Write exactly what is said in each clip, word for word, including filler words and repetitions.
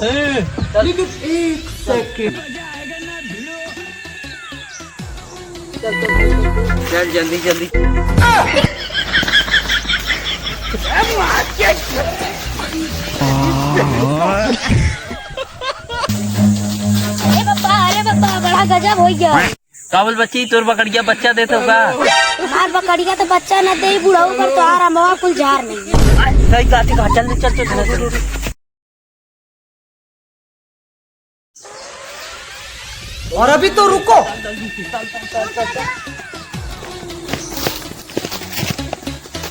लेकिन एक सेकंड। चल, जल्दी, जल्दी। अरे बाबा, अरे बाबा, बड़ा गजब होइ गया। का बोल बच्ची, तोर बकरिया बच्चा देत हो का? हमार बकरिया तो बच्चा न दे, बुढ़ऊ पर तोहार अमवा कुल झार नहीं। सही कहती कहा, चल, चल, चल, चल, चल। और अभी तो रुको।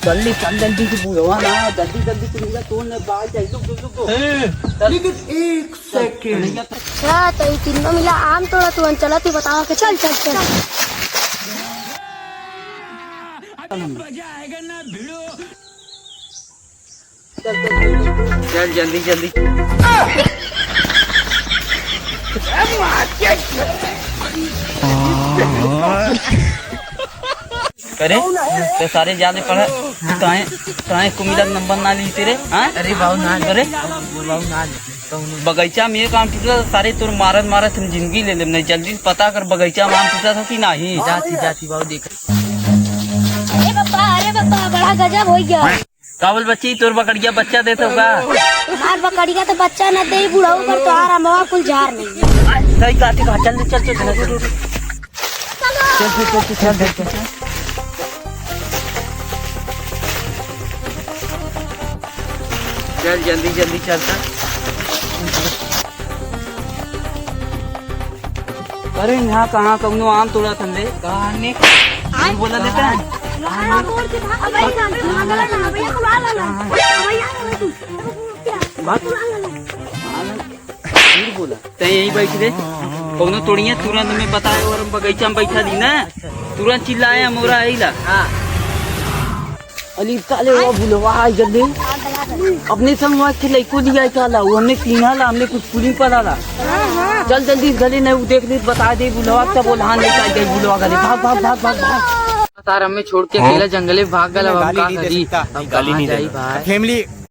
जल्दी चल, जल्दी से बुढ़वा ना, जल्दी, जल्दी से मेरा तोड़ ने बाल जाए, रुक, रुक, रुक, रुक। ए, चल। लेकिन एक सेकंड। अच्छा, तो ये तीनों मिला आम तोड़ा तू, चला तू बतावा के, चल, चल, चल। चल, जल्दी, जल्दी। अरे, तो सारे ज्यादा पढ़ा, काहे, काहे कुमिला नंबर ना ली तेरे, हाँ? अरे बाबू ना, अरे बाबू ना, बगीचा में एक आम टूटा, सारे तोर मारत मारत हम जिंदगी ले लेम नहीं। जल्दी से पता कर, बगीचा में आम टूटा था कि नहीं? जाती, जाती बाबू देख। अरे बाबा, अरे बाबा, बड़ा गजब होइ गया। का बोल बच्ची, तोर बकरिया बच्चा देत हो का? हमार बकरिया तो बच्चा न दे, बुढ़ऊ पर तोहार अमवा कुल झार नहीं। सही कहती कहा, चल, चल, चल, चल, चल, चल। चल, चल, चल, चल, चल, चल। चल, जल्दी, जल्दी चल, चल। अरे, यहाँ कहाँ कौनो आम तोड़ा थन रे? कहाँ ने? झूठ बोला देता है। भाग। झूठ बोला। तै यहीं बैठ रे। कौनो तोड़िया तुरंत में बताए और हम बगीचा में बैठा दी ना। तुरंत चिल्लाए हम ओरा आइला। हाँ। अली का ले वो बुलवा आई जल्दी। अपने संग वहाँ के लइको लिया आई काला, वो हमने पीना ला, हमने कुछ पूरी पड़ा ला। चल जल्दी घरे नहीं, वो देख ले, बता दे बुलवा, तब वो लहान लेके आई जाए बुलवा घरे। भाग, भाग, भाग, भाग, भाग। तार हमें छोड़ के अकेला जंगले में भाग गला, अब हम गाली का नहीं दे करी? सकता। अब गाली कहाँ नहीं जाई देना। भाई? फैमिली